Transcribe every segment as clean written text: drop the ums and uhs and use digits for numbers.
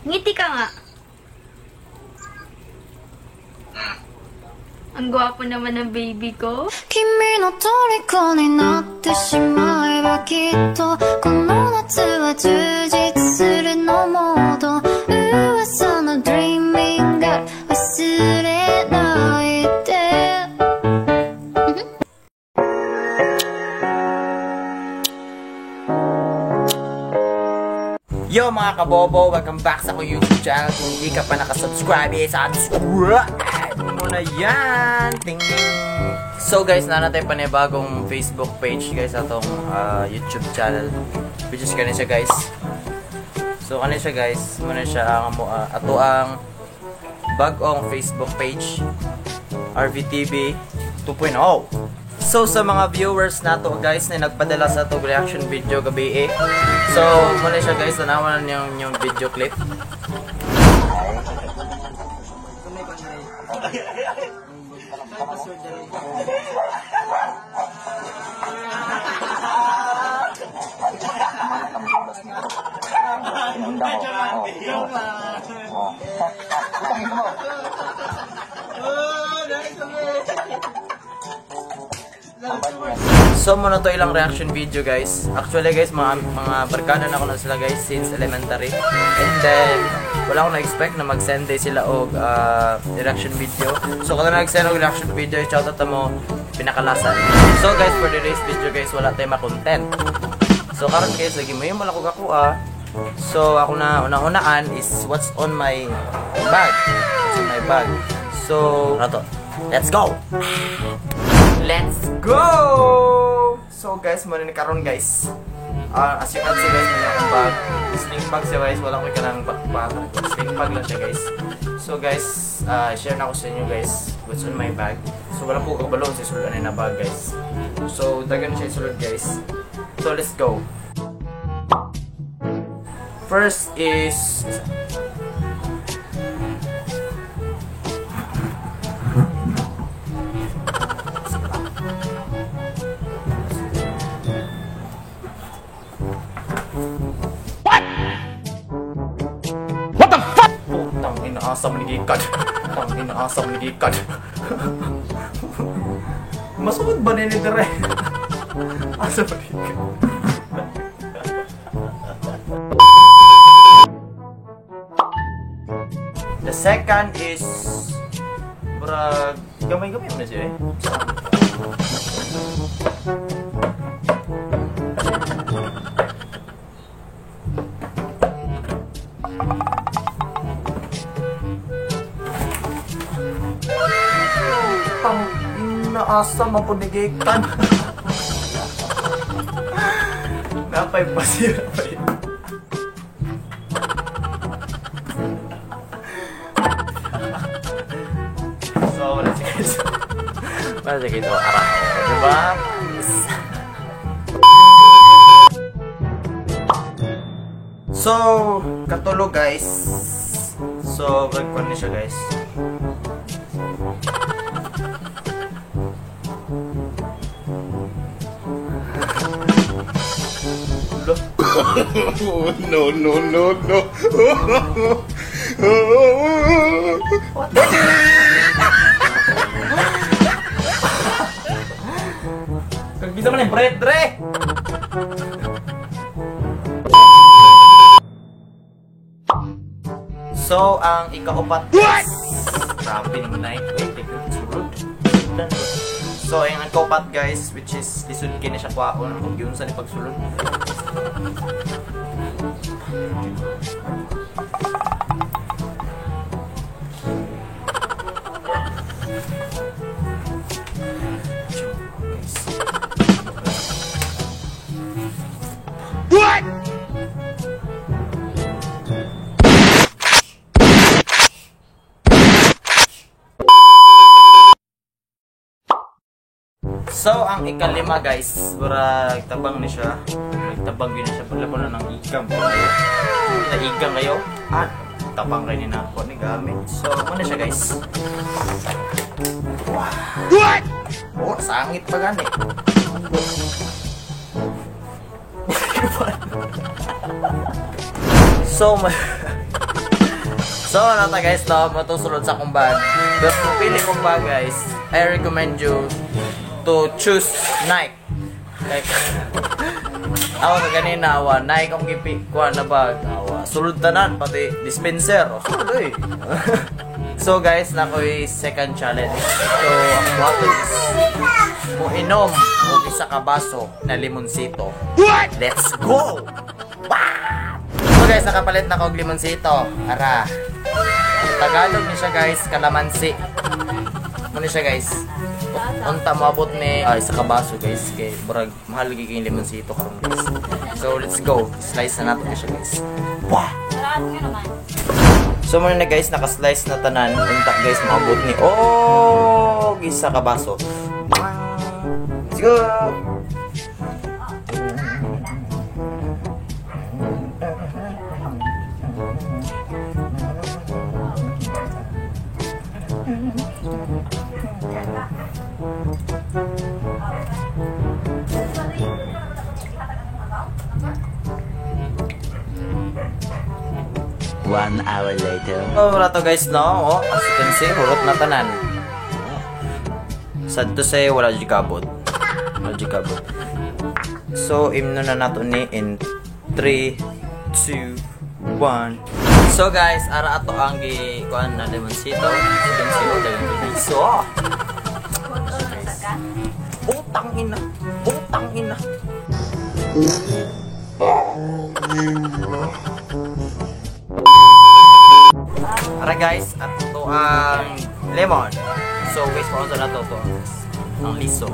Ngiti ka nga. Ang gwapo naman ng baby ko. 君の虜になってしまえばきっとこの夏は充実するのもっと噂の Dreaming Girl 忘れないで。 Yo mga kabobo, welcome back sa akong YouTube channel. Kung hindi ka pa nakasubscribe, eh, subscribe mo na yan! Ting! So guys, na natin panibagong Facebook page guys atong YouTube channel. Which is kanin siya guys. So kanin siya guys, muna siya ang ato ang bagong Facebook page RVTV 2.0. So sa mga viewers nato guys na nagpadala sa atong reaction video gabi eh. So muna siya guys, tanawan na yung video clip. So muna to ilang reaction video guys. Actually guys, mga barkada na ako na sila guys since elementary. And then wala akong na-expect na mag-send day sila og reaction video. So kung nag-send og reaction video, shoutout mo pinakalasan. So guys, for today's video guys, wala tayo ma-content. So karon guys, lagi mo yung wala ko kakuha. So ako na una-unaan is what's on my bag. What's on my bag. So ano to? Let's go. Let's go! So guys, muna ni karon guys. As you can see guys, may akong bag. Sling bag siya guys, wala ko kanang backpack. Sling bag lang siya guys. So guys, share na ako sa inyo guys what's on my bag. So wala po kabalon sa sulod na bag guys. So dagan siya sulod guys. So let's go. First is inaasam ni gikan. Pang inaasam ni gikan. Masukot ba nini dire? Asa ba gikan? The second is murag gamay-gamay man siya eh. Naasa mapunigikan. Napay pasira pa yun. So, wala siya guys. Wala siya guys. Araw. Diba? So, katulog guys. So, gagawin niya siya guys. Oh, no, no, no, no. What the? Bisa man yung bread, dre! So, ang ikaupat is grabe ng night. Wait, sulod. So, ang ikaupat guys, which is lisod kini siya kwaon kung yun sa ni pagsulod. What? So, ang ikalima guys, murag tabang ni siya. Tabang yun siya. Paglapo na ng igang. Naigang kayo. Ah, tabang kayo ni na ako ni gamit. So, muna siya guys. Wow. What? Oh, sangit pa gani. So, So, ano ta guys, no? Matusulod sa akong bag. Pero kung pili kong bag, guys, I recommend you to choose Nike. Like, ako ka ganina, awa, Nike akong gipi, kuha na bag. Awa, sulod tanan, pati dispenser. O, sulod eh. So guys, na ako'y second challenge. So, ang buhaton is muinom og isa ka baso na limonsito. What? Let's go! Wow! So guys, nakapalit na ko og limonsito. Ara. Sa Tagalog ni siya guys, kalamansi. Ano siya guys? Unta moabot ni isa ka baso guys kay murag mahal gyud kay limonsito karon guys. So let's go. Slice na nato ni siya guys. Wah! So muna na guys, naka-slice na tanan. Unta guys, moabot ni og isa ka baso. Let's go! One hour later. Oh, wala to guys, no? Oh, as you can see, hurot na tanan. Sad to say, wala jud kabot. Wala jud kabot. So, imno na nato ni in 3, 2, 1. So guys, ara ato ang gi kuan na limonsito. As you can see, oh, dagan kay piso. Utang ina. Utang ina. Ara guys, at ito ang lemon. So guys, paunsa na to ang liso.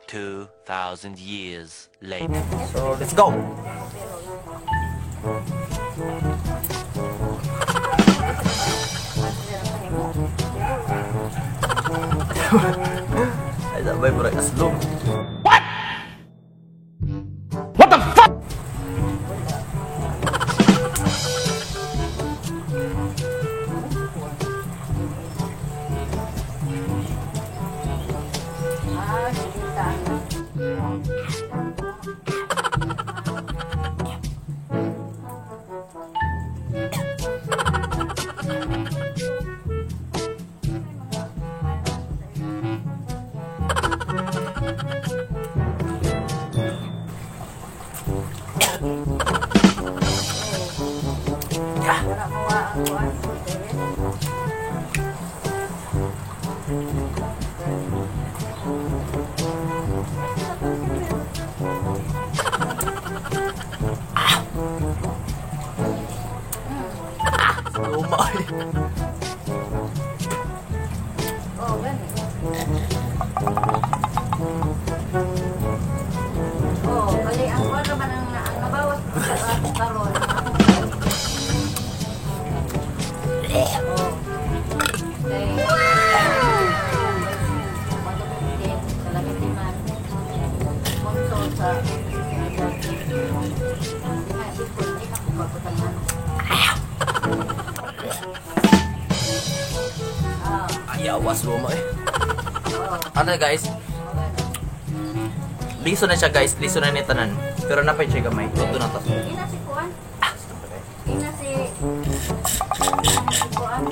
2,000 years later. So let's go. Ay, sabay bro, aslong. What? What the fuck? Luma. Oh, ganun. Oh, bali ang kuwan naman ang nabawas sa karon. Oh. Okay. Kalagatiman. Sponsor sa Ayawas luma eh. Ano guys? Liso na siya guys, liso na ni tanan. Pero napay siya gamay. Luto na to. Ina si Kuan. Ina si Kuan.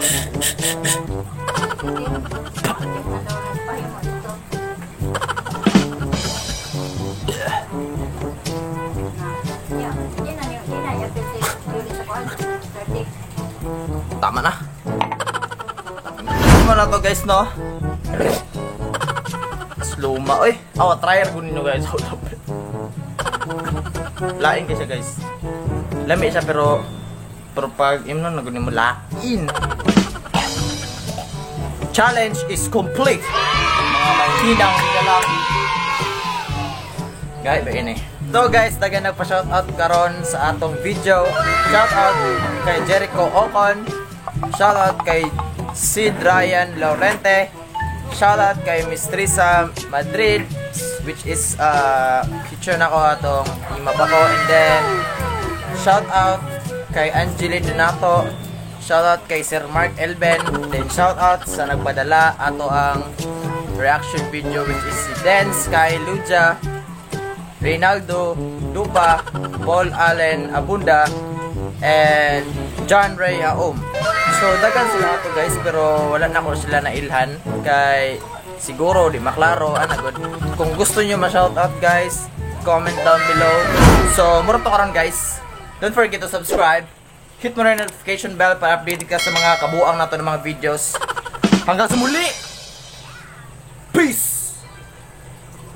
Tama na. Tama na to guys, no? Luma, oy. Awa, try ko ninyo guys. Lain kay siya guys. Lami siya pero pag imnon na gud nimo lain. Challenge is complete. Mga may hinang lalaki. Guys, ba ini? So guys, dagan nagpa-shoutout karon sa atong video. Shoutout kay Jericho Ocon. Shoutout kay Sid Ryan Laurente. Shoutout kay Miss Trisa Madrid, which is picture na ko atong ima pa ko. And then shoutout kay Angeli Donato. Shoutout kay Sir Mark Elben. Then shoutout sa nagpadala ato ang reaction video, which is si Dance, Kay Luja, Reynaldo, Dupa, Paul Allen Abunda, and John Ray Aom. So daghan sila ato, guys, pero wala na ko sila nailhan kay siguro di maklaro ana gud. Kung gusto niyo ma-shoutout, guys, comment down below. So mura to karon, guys. Don't forget to subscribe. Hit mo na yung notification bell para updated ka sa mga kabuang nato ng mga videos. Hanggang sa muli! Peace!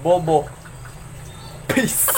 Bobo. Peace!